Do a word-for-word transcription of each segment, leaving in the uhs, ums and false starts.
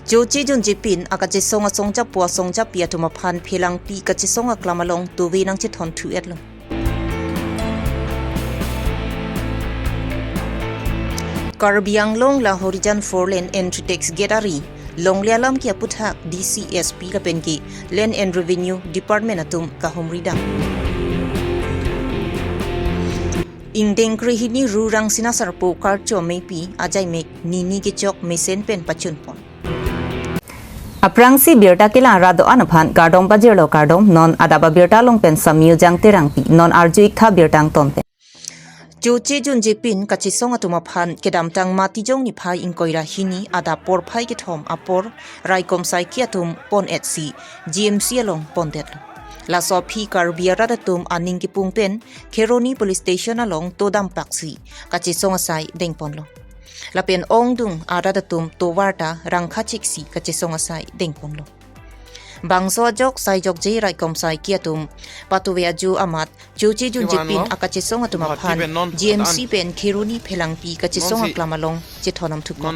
Choche junje pin akachesong asong japo asong japi atum aphan phelangpi kachesong aklam along tove nangchethon thu-etlo. Karbi Anglong la Horijan four lane entry tax gate ari longle alam ke aputhak D C, S P lapen ke Land and Revenue Department atum kahumri dam. Ingdeng krehini Ru Rangsina Sarpo karcho mepi ajaimek nini kechok mesen pen pachunpon. Aphrangsi birta kelang rat do-an aphan kardom pajirlo, kardom. Non adap abirta along pen Samyu Jangterangpi, non arju-ik tha birta angton pen. Choche junje pin kachesong atum aphan kedamtang Matijong niphai ingkoi ra hini adap porphai kethom apor raikom saiki atum pon-etsi G M C along pondetlo. Laso aphi Karbi arat atum aning kepung pen Kheroni Police Station along todam paksi kachesong asai dengponlo. Lapen ongdung arat atum tovar ta rangkha chiksi kachesong asai dengponlo. Bangso ajok sai jokje raikom saiki atum patove ajo amat choche junje pin akachesong atum aphan G M C pen Kheroni phelangpi kachesong aklam along chethon amthukok.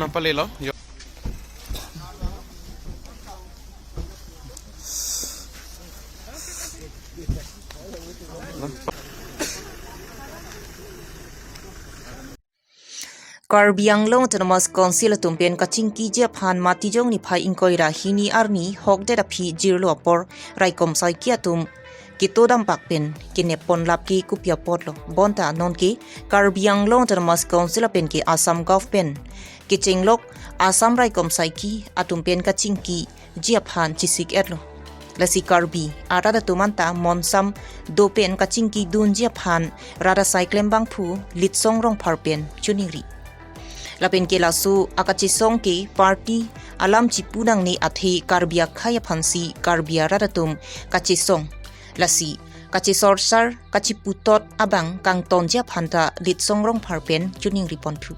Karbi Anglong Autonomous Council atum pen kachingkiji aphan Matijong niphai ingkoi ra hini arni hokdet aphi jirlo apor raikom saiki atum ketodam pak pen kenep ponlap ke kopi apotlo. Bonta nonke Karbi Anglong Autonomous Council pen ke Assam Government kechenglok Assam raikom saiki atum pen kachingkiji aphan chesik-etlo. Lasi Karbi arat atum anta monsam do pen kachingki dunji aphan rat asai klembangphu Litsong Rongphar pen choningri. Lapen ke laso akachesong ke party alam chipu nangne athe Karbi akhei aphansi Karbi arat atum kachesong. Lasi kachesorsar kachiputot abang kangtonji aphan ta Litsong Rongphar pen choningri ponthu.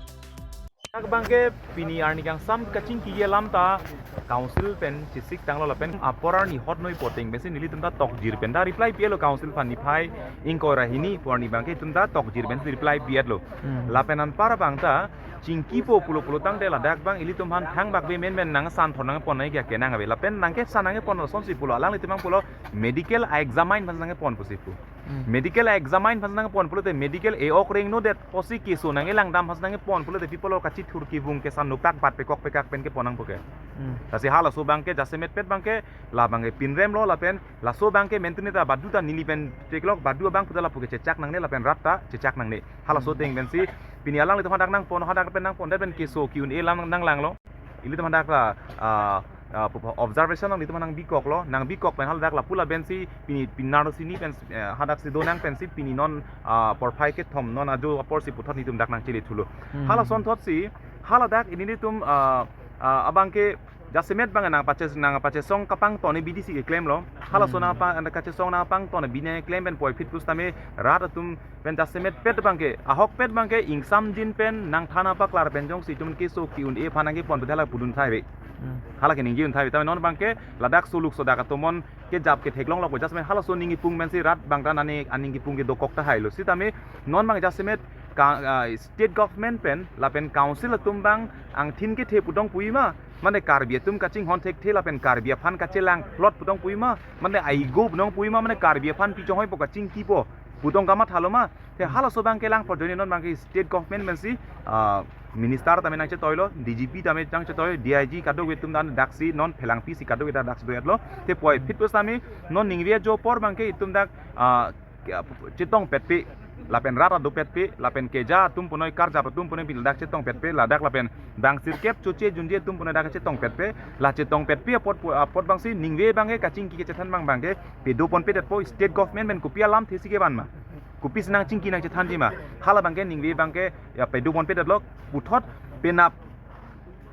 Dak abangke pini arni kangsam kachingki alam ta council pen chesik tanglo lapen apor arni hot noi poteng pensi nelitum ta tokjir pen ta reply pi-etlo council aphan niphai ingkoi ra hini apor arni abangke itum ta tokjir pen reply pi-etlo. Hmm. Lapen anpar abang ta chingkipo pulo pulo tangte ladak abang ilitum aphan thangbak be men men nangsan thor nangpon nangke kenang ave lapen nangkesan nangpon asonsi pulo alanglitum abang pulo medical examine aphan nangpon pusi pu. Hmm. Medical examine aphan nangpon pulote medical e-ok rengnodet pusi keso nanglangdam aphan nangpon pulote pi pulo kachithur kevung kesan nopak bat pekok pekak pen kepon nangpo ke. Hmm. Lasi halaso abangke jasemet pet abangke la abangke pinremlo lapen laso abangke mentune ta badu ta neli pen cheklok badu abang puta lapu ke chechak nangne lapen rat ta chechak nangne. Halaso Hmm. ateng pensi pini alanglitum hadak nangpon hadak pen nangpondet pen keso ki-un-e alam nanglanglo. Ilitum hadak la, ah, ah, pu-, observation nanglitum nangbikoklo, nangbikok pen haladak lapu lapensi pini pinarlo sini pen, eh, hadak si donang pensi pini non, ah, porphai kethom non ajo aporsi puthot nelitum dak nangchele thulo. Hmm. Halason thotsi, haladak nelitum, ah, ah, abangke jasemet abang nangpache, nangpachesong kapangton abidi si keklemlo. Halason Hmm. nangpa-, kachesong nangpangton abidi nangklem pen puvoiphit pusitame rat atum pen jasemet pet abangke, ahok pet abangke ingsamjin pen nangthan apaklar pen jongsi itum keso ki-un-e aphan nangkepon pu hala pudun thai ave. Hmm. Hala keningje un thai ave. Tame non abangke ladak soluk sodak atum non kejap ketheklonglok pu jasemet halaso aning kepung pensi rat abang ta nani aning kepung kedokok tahailo. Sitame non abang jasemet ka, ah, state government pen lapen council atum abang angthin kethe pudong puima, mane Karbi atum kachinghon thekthe lapen Karbi aphan kachelang plot pudong puima, mane aigo pudong puima, mane Karbi aphan pichonghoi po kachingkipo pudong kamathalo ma. Te halaso abangke lang porjoni non abangke state government pensi, ah, minister tame nangchetoilo, D G P tame nangchetoilo, D I G kadokave atum dan daksi non phelangpi si kadokave daksi do-etlo. Te puvoiphit pusitame non ningve ajo apor abangke itum dak, ah, ke-, chetongpetpe, lapen rat adopetpe, lapen keja atum punoi karjap atum punoi pini ladak chetongpetpe, ladak lapen bang sirkep choche junje atum punoi dak chetongpetpe, la chetongpetpe apot pu-, apot abangsi ningve abangke kachingki kachethan abang abangke pedoponpedetpo state government pen kopi alamthe si kevan ma. Kopisi nangchingki nangchethanji ma. Hala abangke ningve abangke ya pedoponpedetlo puthot penap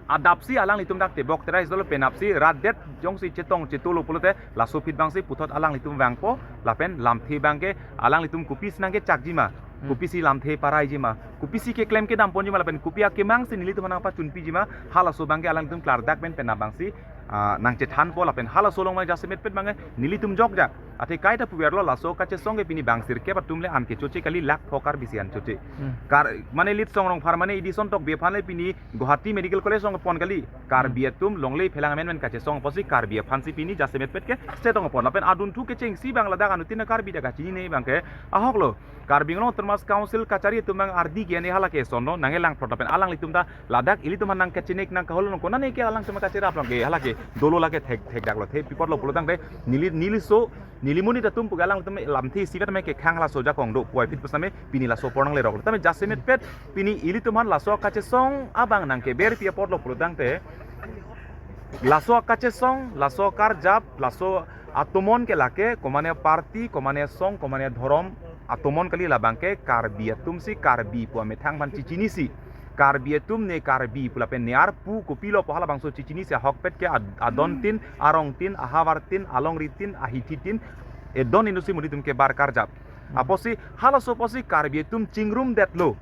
adapsi alanglitum dak tebok terai solo penapsi rat det jongsi chetong chetolo pulote laso aphi abangsi puthot alanglitum vangpo lapen lamthe abangke alanglitum kopisi nangkechakji ma. Hmm. Kopisi lamthe paraiji ma. Kopisi keklem kedamponji ma lapen kopi akemangsi nelitum aphan nangpachunpiji ma. Halaso abangke alanglitum klardak pen penap abangsi, ah, nangchethanpo lapen halaso along abang jasemet pet abangke nelitum jokjak. Athe kaita puverlo, laso kachesong ke pini bang sirkep atum le an kechoche kali, lakh pho Karbi si an choche. Hmm. Kar, mane Litsong Rongphar mane Edison Tokbi aphan le pini Guwahati Medical College along pon kali. Karbi atum longle phelang amen men kachesong apotsi Karbi aphansi pini jasemetpet ke state along pon. Lapen adunthu kechengsi abang ladak anuttin Karbi ta kachinine abang ke ahoklo. Karbi Anglong Autonomous Council kachari atum abang ardi ke ne hala ke sonlo, nangkelangplot lapen alanglitum ta ladak ilitum aphan nangkachinek nangkahol nang konane ke alangtum kacherap lang ke hala ke dolo lake thek thekdaklo, the pi apotlo pulotangte neli, neliso, neli monit atum pu ke alangtum lamthe isivet me kekhang laso ajakong do puvoiphit pusitame pini laso apor nangleroklo. Tame jasemetpet pini ilitum aphan laso kachesong abang nangkeber pi apotlo pulotangte laso kachesong, laso karjap, laso atomon ke lake komane party, komane song, komane dhorom atomon kali, labang ke Karbi atumsi Karbi pu amethang aphan chichinisi. Karbi atum ne Karbi pu lapen ne arpu kopilo pu halabangso chichinisi, ahokpet ke ad-, adontin, arongtin, ahavartin, alongritin, ahithetin, edon inutsi monit atum kebar karjap. Hmm. Apotsi halaso apotsi Karbi atum chingrumdetlo.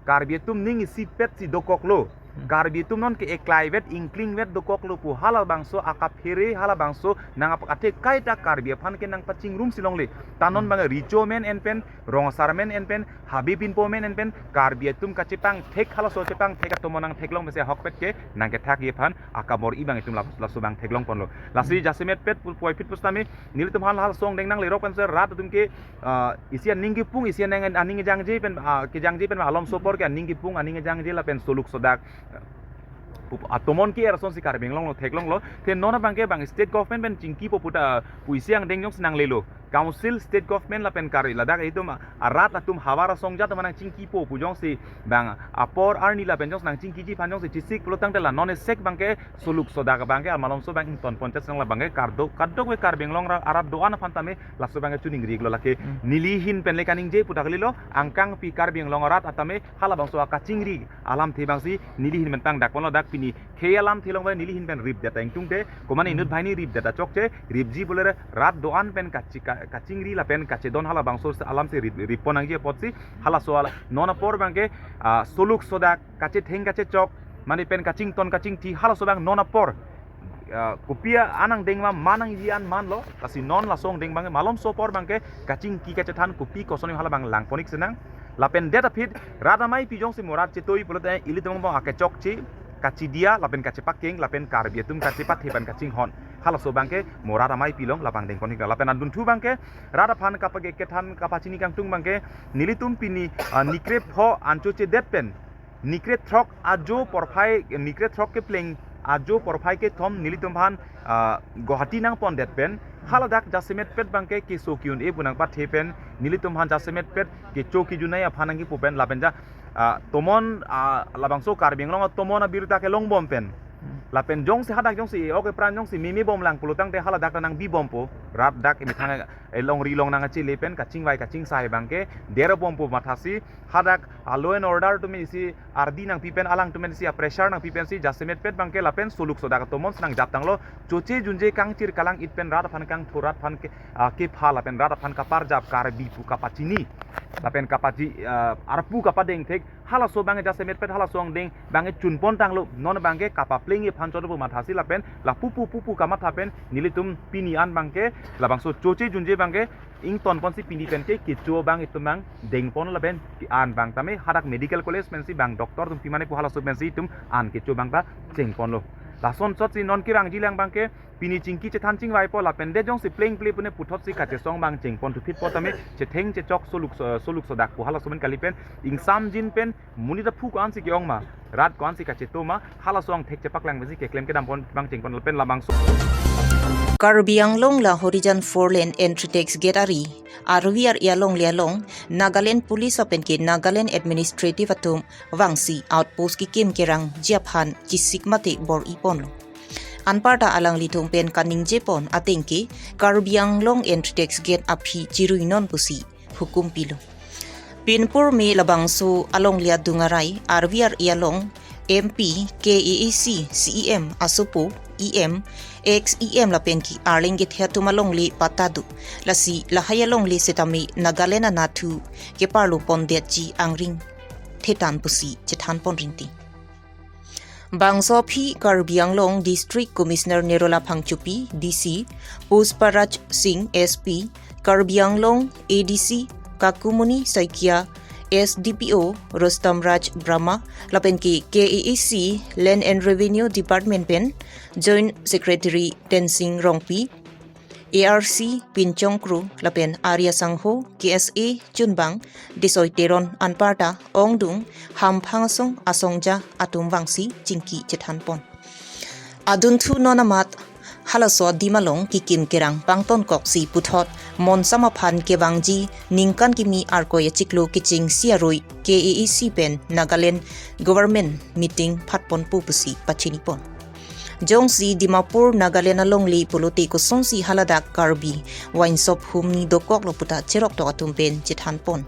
Karbi atum ning isipetsi dokoklo. Hmm. Karbi atum non ke eklaivet, ingklingvet dokoklo pu halabangso akaphere, halabangso nang apak athe kaita Karbi aphan ke nangpachingrumsi longle. Ta non, hmm, bang Recho amen en pen, Rong Asar amen en pen, Habe Pinpo amen en pen, Karbi atum kachepangthek halaso chepangthek atomon nangtheklong pensi ahokpet ke nangkethakji aphan akabor-i abang itum la-, laso abang theklongponlo. Lasi, hmm, jasemetpet pu-, puvoiphit pusitame nelitum aphan halaso angdeng nanglerok pensi rat atum ke, ah, isi aning kepung, isi aning, aning kejangje pen, ah, kejangje pen malomso apor ke aning kepung, aning kejangje lapen soluk sodak, ah, pup-, atomon ke-er asonsi Karbi Anglong along theklonglo. The non abang ke bang state government pen chingkipo puta, ah, pu isi angdeng jongsi nanglelo. Council, state government lapen Karbi ladak itum, ah, arat atum havar asong ajat atum nangchingkipo pu jongsi bang apor arni lapen jongsi nangchingkiji aphan jongsi chesik pulotangte la non esek abang ke soluk sodak abang ke amalomso abang ingtonpon chesang labang ke kardo, kadokave Karbi Anglong ra-, arat do-an aphan tame laso abang ke chuningriklo lake. Hmm. Neli ahin pen le kaningje puta kalilo, angkangpi Karbi Anglong arat atame halabangso akachingri alamthe abangsi neli ahin pen pangdakponlo, dak pini khei alamthe along bai neli ahin pen ripdet ingtungte, komane, hmm, inut banghini ripdet achokche, ripji pulere rat do-an pen kachi-, ka-, kachingri lapen kachedon halabangso alamsi rip, rippon nangji apotsi, halaso ala, non apor abang ke, ah, soluk sodak, kachetheng kachechok, mane pen kachington kachingthi, halaso abang non apor, ah, kopi an angdeng ma, man nangji an manlo, lasi non laso angdeng abang ke malomso apor abang ke kachingki kachethan kopi koson halabang langpon-ik sinang. Lapen det aphi rat ameipi jongsi morat chetoi pulote ilitum angbong akechokche, kachidia, lapen kachepakeng, lapen Karbi atum kachepathe pen kachinghon. Halaso abang ke morat ameipi along labang dengpon-ik. Lapen adunthu abang ke rat aphan kapage kethan kapachini kangtung abang ke nelitum pini, ah, nikre pho an chochedet pen nikre throk ajo porphai, nikre throk kepleng ajo porphai kethom nelitum aphan, ah, Guwahati nangpondet pen, haladak jasemetpet abang ke keso ki-un-e pu nangpathe pen, nelitum aphan jasemetpet kecho kejunei aphan nangkipu pen, lapen ja, ah, tomon, ah, labangso Karbi Anglong atomon abirta kelongbom pen. Hmm. Lapen jongsi hadak jongsi, ok, epran jongsi meme bomlang pulotangte haladak ta nangbibompo, rat dak emethang elongri along nangkachele pen kachingvai kachingsai abang ke derbompo mathasi, hadak a law and order atum isi ardi nangpi pen, alangtum isi a-pressure nangpi pensi jasemetpet abang ke lapen soluk sodak atomon si nangjaptanglo. Choche junje kangchir kalang-it pen rat aphan kangthur, rat aphan ke, ah, kepha lapen rat aphan kaparjap, Karbi pu kapachini lapen kapachi, ah, arpu kapadengthek, halaso abang ke jasemetpet halaso angdeng abang ke chunpontanglo. Non abang ke kapaplengji aphan chotpo mathasi lapen lapu pu pu pu kamatha pen nelitum pini an abang ke labangso choche junje abang ke ingtonponsi pini pen ke kecho abang itum abang dengpon lapen ke-an abang tame hadak medical college pensi bang doctor atum pimane pu halaso pensi itum an kecho abang ta chengponlo. Lasonchotsi non kevangjilang abang ke pini chingki chethan chingvaipo lapen det jongsi plengple pune puthotsi kachesong abang chengpon thuphitpo tame chetheng chechok soluk so-, soluk sodak pu halaso pen kali pen ingsamjin pen monit aphu ko-ansi ke-ong ma, rat ko-ansi kacheto ma, halaso angthek chepaklang pensi keklem kedam pon abang chengpon lapen labangso. Karbi Anglong la Horijan four lane entry tax gate ari, R V R alongle along, Nagaland Police lapen ke Nagaland Administrative atum vangsi outpost kekim kerangji aphan chesik mate bor-iponlo. Anparta alanglitum pen kaningjepon ateng ke Karbi Anglong entry tax gate aphi chiruinon pusi hukum pilo. Pinpur me labangso alongle adung arai R V R along M P, K A A C, C E M asopo, E M, ex E M lapen ke arleng kethe atum alongle patta do. Lasi lahai alongle setame Nagaland anatthu keparlopondetji angring thetan pusi chethanpon rinti. Bangso aphi Karbi Anglong District Commissioner Nirola Phangchopi, D C, Pushparaj Singh, S P, Karbi Anglong A D C Kakumuni Saikia, S D P O Rustom Raj Brahma, lapen ke K A A C Land and Revenue Department pen Joint Secretary Tensing Rongpi, A R C Pinchong Kro lapen Arya Sangho K S A chunbang Desoi Teron anparta ongdung hamphang asong asongja atum vangsi chingki chethanpon. Adunthu non amat halaso adim along kikim kerang pangtonkoksi puthot monsam aphan kevangji ningkan kimi arkoi achiklo kechengsi arui K A A C pen Nagaland Government meeting phatponpo pusi pachinipon. Jongsi Dimapur Nagaland alongle pulote kosonsi haladak Karbi wainsop humni dokoklo puta cheroktok atum pen chethanpon.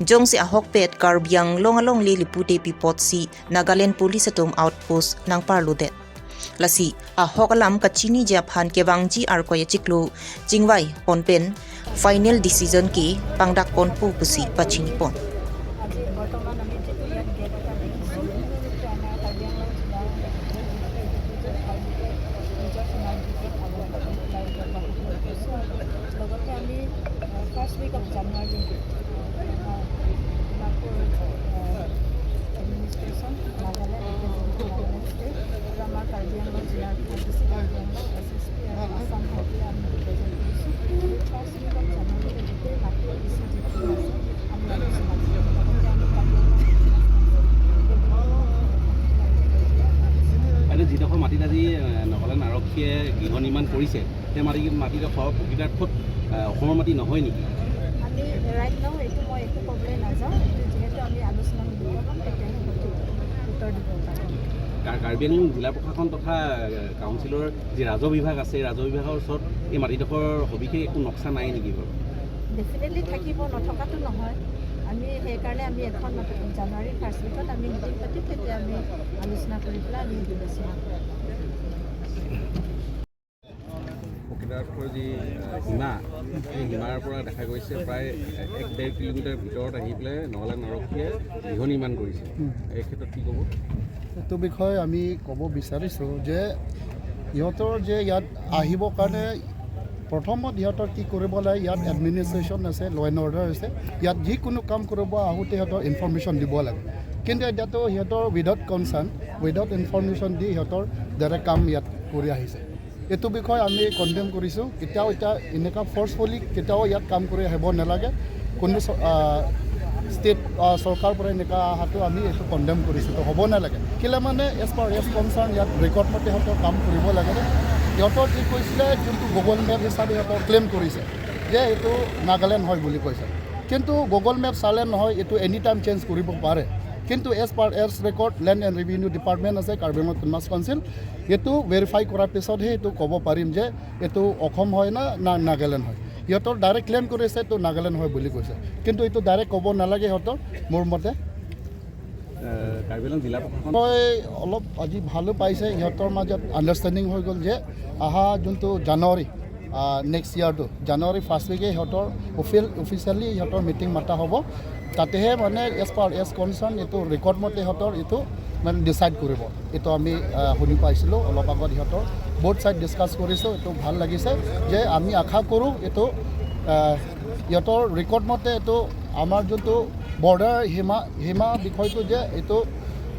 Jongsi ahokpet Karbi Anglong alongle lipute pi apotsi Nagaland Police atum outpost nangparlodet. Lasi ahok alam kachiniji aphan kevangji arkoi achiklo chingvai pon pen final decision ke pangdakponpo pusi pachinipon. আজি বৰ্তমান আমি যিটো ইয়াত গেট এটা দেখিছোঁ, সেইটো আমাৰ কাৰ্বি আংলং জিলাৰ নিজৰ সীমাৰ ভিতৰত আমাৰ লগতে আমি first week of January Dimapur administration, Nagaland, Nagaland state আৰু আমাৰ কাৰ্বি আংলং জিলাৰ DC Karbi Anglong, S S P আৰু আছাম হাইৱে আমি ৰিপ্ৰেজেণ্ট কৰিছোঁ। ফাৰ্ষ্ট উইক অফ জানুৱাৰীতে গোটেই বাকী ইছ্যু যিখিনি আছে আমি আলোচনা কৰিম। লগতে আমি কাৰ্বি আংলং বাইদেউ, যিডোখৰ মাটিত আজি এ, নগালেণ্ড আৰক্ষীয়ে গৃহ নিৰ্মাণ কৰিছে, সেই মাটি মাটিডোখৰ প্ৰকৃতাৰ্থত এ, অসমৰ মাটি নহয় নেকি? আমি ৰাইট নাও এইটো মই একো ক'বলৈ নাযাওঁ, কিন্তু যিহেতু আমি আলোচনা সন্মুখীন হ'ম, তেতিয়াহে সঠিক উত্তৰ দিব পাৰিম। কা- কাৰ্বি আংলং জিলা প্ৰশাসন তথা এ, কাউন্সিলৰ যি ৰাজহ বিভাগ আছে, ৰাজহ বিভাগৰ ওচৰত এই মাটিডোখৰ সবিশেষ একো নক্সা নাই নেকি বাৰু? ডেফিনেটলি থাকিব, নথকাটো নহয়। আমি সেইকাৰণে আমি এখন জানুৱাৰী ফাৰ্ষ্ট উইকত আমি মিটিং পাতিম, তেতিয়া আমি আলোচনা কৰি পেলাই আমি বিবেচনা কৰিম। প্ৰকৃতাৰ্থৰ যি আহ, সীমা, সেই সীমাৰ পৰা দেখা গৈছে প্ৰায় এক ডেৰ কিলোমিটাৰ ভিতৰত আহি পেলাই নগালেণ্ড আৰক্ষীয়ে গৃহ নিৰ্মাণ কৰিছে। এই ক্ষেত্ৰত কি ক'ব? এইটো বিষয়ে আমি ক'ব বিচাৰিছোঁ যে সিহঁতৰ যে ইয়াত আহিবৰ কাৰণে প্ৰথমত সিহঁতৰ কি কৰিব লাগে, ইয়াত এডমিনিষ্ট্ৰেশ্যন আছে, ল' এণ্ড অৰ্ডাৰ আছে, ইয়াত যিকোনো কাম কৰিব আহোঁতে সিহঁতৰ ইনফৰ্মেশ্যন দিব লাগে। কিন্তু এতিয়াতো সিহঁতৰ উইদাউট কনচাৰ্ণ, উইদাউট ইনফৰ্মেশ্যন দি সিহঁতৰ ডাইৰেক্ট কাম ইয়াত কৰি আহিছে। এইটো বিষয়ে আমি কণ্ডেম কৰিছোঁ। কেতিয়াও এতিয়া এনেকুৱা ফৰ্চফুলি কেতিয়াও ইয়াত কাম কৰি আহিব নালাগে। কোনো চ- আহ, ষ্টেট আহ, চৰকাৰ পৰা এনেকুৱা অহাটো আমি এইটো কণ্ডেম কৰিছোঁ, তো হ'ব নালাগে। কেলে মানে এজ পাৰ এজ কনচাৰ্ণ ইয়াত ৰেকৰ্ড মতে সিহঁতৰ কাম কৰিব লাগে। সিহঁতৰ কি কৈছিলে, যোনটো গুগল মেপ হিচাপে সিহঁতৰ ক্লেইম কৰিছে যে এইটো নাগালেণ্ড হয় বুলি কৈছে, কিন্তু গুগল মেপ চালে নহয়, এইটো এনি টাইম চেঞ্জ কৰিব পাৰে। কিন্তু as per as record land and revenue department আছে, কাৰ্বি আংলং অট'নমাছ কাউন্সিল, এইটো ভেৰিফাই কৰাৰ পিছতহে এইটো ক'ব পাৰিম যে এইটো অসম হয় না, না নাগালেণ্ড হয়। সিহঁতৰ ডাইৰেক্ট ক্লেইম কৰিছে এইটো নাগালেণ্ড হয় বুলি কৈছে, কিন্তু এইটো ডাইৰেক্ট ক'ব নালাগে সিহঁতৰ, মোৰ মতে। এ, কাৰ্বি আংলং জিলা প্ৰশাসন মই অলপ আজি ভালো পাইছে, সিহঁতৰ মাজত আণ্ডাৰষ্টেণ্ডিং হৈ গ'ল যে অহা যোনটো জানুৱাৰী, নেক্সট ইয়াৰটো জানুৱাৰী ফাৰ্ষ্ট উইকে সিহঁতৰ অফিচিয়েল অফিচিয়েলি সিহঁতৰ মিটিং মাতা হ'ব। তাতেহে মানে এজ পাৰ এজ কনচাৰ্ণ এইটো ৰেকৰ্ড মতে সিহঁতৰ এইটো মানে ডিচাইড কৰিব। এইটো আমি আহ, শুনি পাইছিলোঁ অলপ আগত, সিহঁতৰ ব'থ ছাইড ডিছকাছ কৰিছোঁ। এইটো ভাল লাগিছে যে আমি আশা কৰোঁ এইটো আহ, সিহঁতৰ ৰেকৰ্ড মতে এইটো আমাৰ যোনটো বৰ্ডাৰ সীমা সীমা বিষয়টো যে এইটো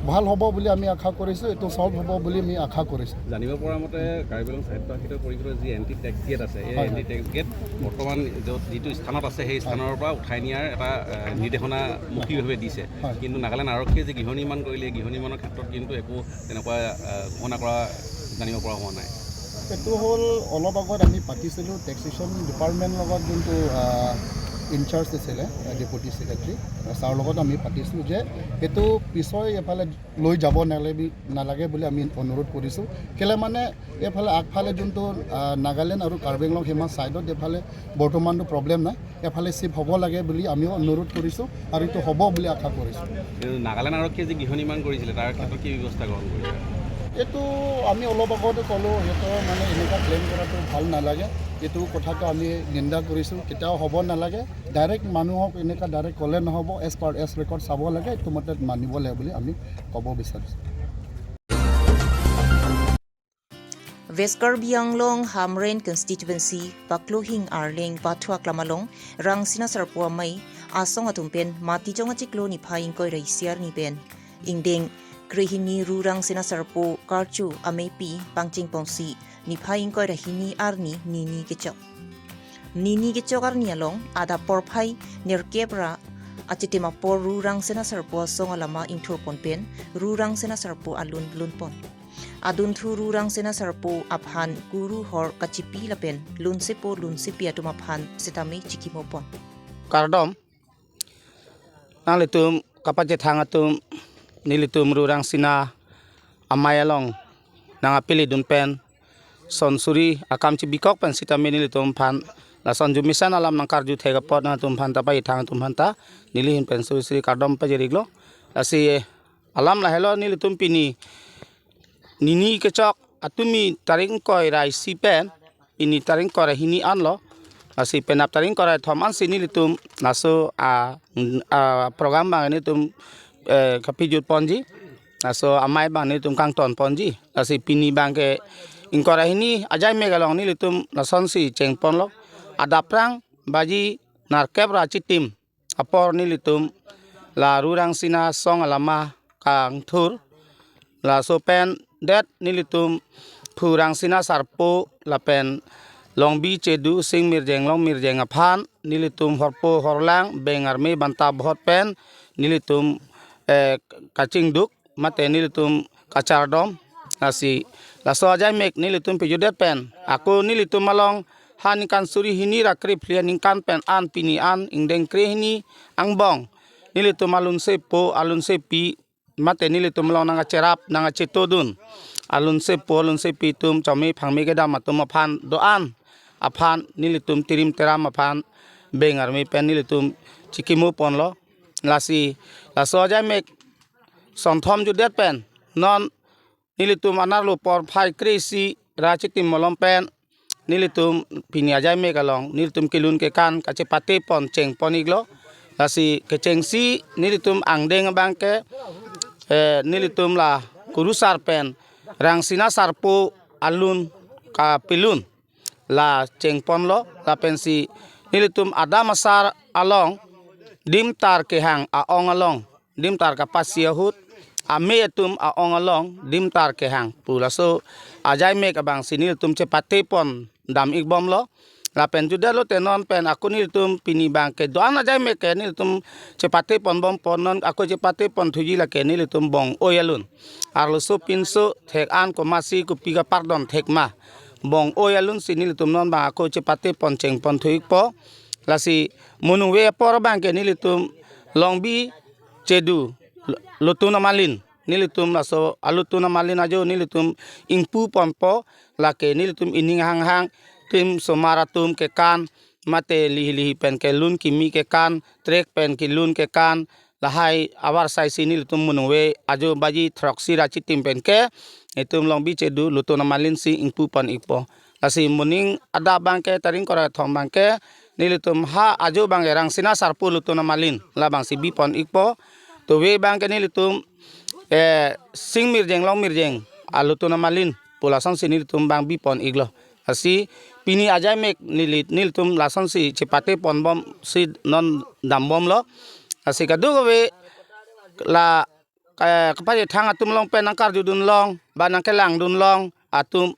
ভাল হ'ব বুলি আমি আশা কৰিছোঁ, এইটো ছল্ভ হ'ব বুলি আমি আশা কৰিছোঁ। জানিব পৰা মতে কাৰ্বি আংলং স্বায়ত্তশাসিত পৰিষদৰ যি এণ্টি টেক্স গেট আছে, এই হয়, এণ্টি হয়। টেক্স গেট বৰ্তমান য'ত যিটো স্থানত আছে, সেই স্থানৰ পৰা উঠাই নিয়াৰ এটা এ, নিৰ্দেশনা মৌখিকভাৱে দিছে। হয়। কিন্তু নাগালেণ্ড আৰক্ষীয়ে যি গৃহ নিৰ্মাণ কৰিলে, এই গৃহ নিৰ্মাণৰ ক্ষেত্ৰত কিন্তু একো তেনেকুৱা এ, ঘোষণা কৰা জানিব পৰা হোৱা নাই। এইটো হ'ল অলপ আগত আমি পাতিছিলোঁ টেক্সেশ্যন ডিপাৰ্টমেণ্ট লগত, যোনটো ইনচাৰ্জ আছিলে ডেপুটি ছেক্ৰেটাৰী ছাৰৰ লগত আমি পাতিছিলোঁ যে এইটো পিছৰ এফালে লৈ যাব নালাগে নালাগে বুলি আমি অনুৰোধ কৰিছোঁ। কেলে মানে এইফালে আগফালে যোনটো আহ, নাগালেণ্ড আৰু কাৰ্বি আংলং সীমা ছাইডত এইফালে বৰ্তমানটো প্ৰব্লেম নাই, এফালে চিফ্ট হ'ব লাগে বুলি আমিও অনুৰোধ কৰিছোঁ আৰু এইটো হ'ব বুলি আশা কৰিছোঁ। কিন্তু নাগালেণ্ড আৰক্ষীয়ে যি গৃহ নিৰ্মাণ কৰিছিলে, তাৰ ক্ষেত্ৰত কি ব্যৱস্থা গ্ৰহণ কৰিছে? এইটো আমি অলপ আগতে ক'লোঁ, সিহঁতৰ মানে এনেকুৱা ক্লেইম কৰাটো ভাল নালাগে। এইটো কথাটো আমি নিন্দা কৰিছোঁ, কেতিয়াও হ'ব নালাগে। ডাইৰেক্ট মানুহক এনেকুৱা ডাইৰেক্ট ক'লে নহ'ব, এজ পাৰ এজ ৰেকৰ্ড চাব লাগে, এইটো মতে মানিব লাগে বুলি আমি ক'ব বিচাৰিছোঁ। West Karbi Anglong Hamren Constituency, Paklohing Arleng Bathua Klam along, Rangsina Sarpo Amei asong atum pen Matijong achiklo niphai ingkoi ra isi arni pen ingdeng krehini Ru Rangsina Sarpo karcho ameipi pangcheng ponsi niphai ingkoi ra hini arni nini kechok. Nini kechok arni along adap porphai nerkep ra achitim apor Ru Rangsina Sarpo asong alama ingthur pon pen Ru Rangsina Sarpo alun lun pon. Adunthu Ru Rangsina Sarpo aphan kuru hor kachipi lapen lunsepo lunsepi atum aphan setame chikimo pon. Kardom. Nanglitum kapachethang atum, nelitum Ru Rangsina Amei along nang apili dun pen son suri akam chibikok pen setame nelitum aphan lason jumisen alam nangkarju thek apot nangtum aphan ta, pachethang atum aphan ta neli ahin pen suri suri kardom pajir iklo. Lasi alam lahelo, nelitum pini nini kechok atumi tarik ingkoi ra isi pen pini tarik ingkoi ra hini anlo. Lasi penap tarik ingkoi ra thom ansi nelitum laso a, a program abang nelitum, eh, kapijut ponji. Laso amei abang nelitum kangton ponji. Lasi pini abangke ingkoi ra hini ajaimek along nelitum lasonsi cheng ponlo. Adap aphrang baji nerkep ra achitim apor nelitum la Ru Rangsina asong alama kangthur. Laso pen det nelitum Phu Rangsina Sarpo lapen Longbi Chedu, Sing Mirjeng Long Mirjeng aphan nelitum horpo horlang beng arme banta bohot pen nelitum, eh, kachingduk mate nelitum kachardom. Lasi laso ajaimek nelitum pijutdet pen ako nelitum along ha ningkan suri hini ra krephli aningkan pen an pini an ingdeng krehini angbong nelitum alunsepo alunsepi mate nelitum along nangkacherap nangkachetodun alunsepo alunsepi atum chome phangme kedam atum aphan do-an aphan nelitum tirim teram aphan beng arme pen nelitum chikimo ponlo. Lasi laso ajaimek son thom jutdet pen non nelitum anerlo porphai kre-isi ra achitim malom pen nelitum pini ajaimek along nelitum kelun kekan kachepate pon cheng pon iklo. Lasi kechengsi nelitum angdeng abangke, eh, nelitum la kurusar pen Rangsina Sarpo alun kapelun la cheng ponlo, lapensi nelitum adam asar along dimtar kehang a-ong along, dimtar kapasi ahut, amei atum a-ong along dimtar kehang pu laso ajaimek abangsi nelitum chepate pon dam ikbomlo. Lapen jutdetlo te non pen ako nelitum pini abangke do-an ajaimek ke nelitum chepate ponbom pon, non ako chepate pon thuji lake nelitum bong-oi alun. Arloso pinso thek an komatsi kopi kapardon thek ma, bong-oi alunsi nelitum non abang ako chepate pon cheng pon thu ikpo. Lasi monungve apor abangke nelitum Longbi Chedu Lotun Amalin, nelitum laso alotun amalin ajo nelitum ingpu ponpo, lake nelitum ining hanghang tim somar atum kekan mate lihi lihi pen kelun kimi kekan, trek pen kelun kekan, lahai avarsai si nelitum monungve ajo baji throksi ra achitim penke itum Longbi Chedu Lotun Amalin si ingpu pon ikpo. Lasi moning adap abangke tarik ingkoi ra thom abangke nelitum ha ajo abangke Rangsina Sarpo Lotun Amalin labangsi bi pon ikpo. Tove abangke nelitum, eh, Sing Mirjeng Long Mirjeng a Lotun Amalin pu lasonsi nelitum abang bi pon iklo. Lasi pini ajaimek neli, nelitum lasonsi chepate ponbomsi non dambomlo. Lasi kadokave la, eh, kapachethang atum along pen nangkarjudun long ba nangkelangdun long atum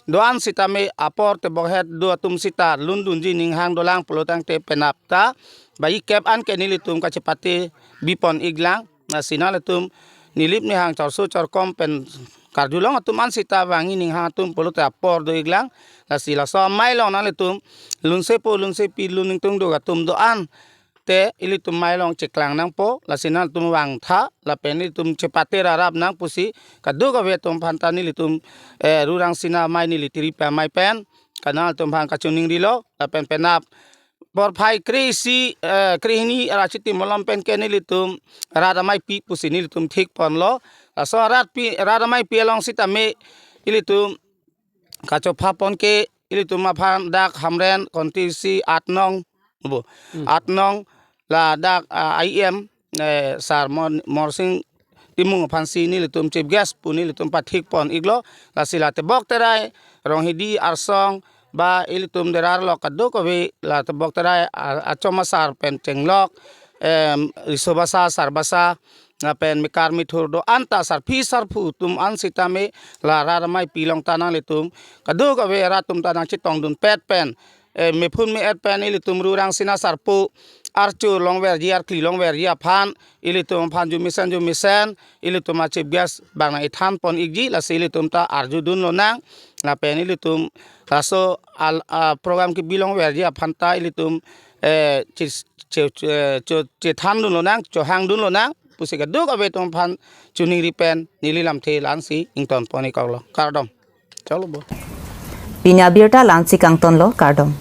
do-an sitame apor tebokhet do atum sita lundunji ninghang dolang pulo tangte penap ta baji kep anke nelitum kachepate bi pon iklang. Lasi nanglitum nilip nihang chorso chorkom pen karjulong atum an sita vangji ninghang atum pulote apor do iklang. Lasi laso amei along nanglitum lunsepo lunsepi lun ingtungduk atum do-an te ilitum amei along cheklang nangpo, lasi nanglitum vangtha lapen ilitum chepate ra rap nang pusi kadokave atum aphanta nelitum, eh, Ru Rangsina Amei neli tiri pi amei pen kanangtum aphan kachiningrilo. Lapen penap porphai kre-isi, eh, krehini ra achitim malom penke nelitum rat ameipi pusi nelitum thik ponlo. Laso rat pi, rat ameipi along sitame ilitum kachopha ponke ilitum aphan dak Hamren constituency aat nong, bo, hmm, aat nong ladak, ah, I M, eh, Sar Mon-, Morsing Timung aphansi nelitum chief guest pu nelitum pathik pon iklo. Lasi la tebok terai Ronghidi arsong, ba ilitum derar lo kadokave la tebok terai a-, achom asar pen chenglok, em, riso basa, sar basa, lapen mekar methur do-an ta sarpi sarpo atum an sitame la rat amei pilong ta nanglitum kadokave rat atum ta nangchetongdunpet pen, eh, mephun me-et pen ilitum Rurang Sena sarpo archo longverji, arkli longverji aphan, ilitum aphan jumesen jumesen ilitum a-chief guest bang nang-ethan pon ikji, lasi ilitum ta arjudun lonang, lapen ilitum laso al, a, program kebi longverji aphan ta ilitum, eh, chi-, che-, che-, cho-, chethandun lonang, chohangdun lonang pusi kadokave atum aphan chiningri pen neli lamthe la-ansi ington pon ikoklo. Kardom. Chalo bo. Pini abirta la-ansi kangtonlo, kardom.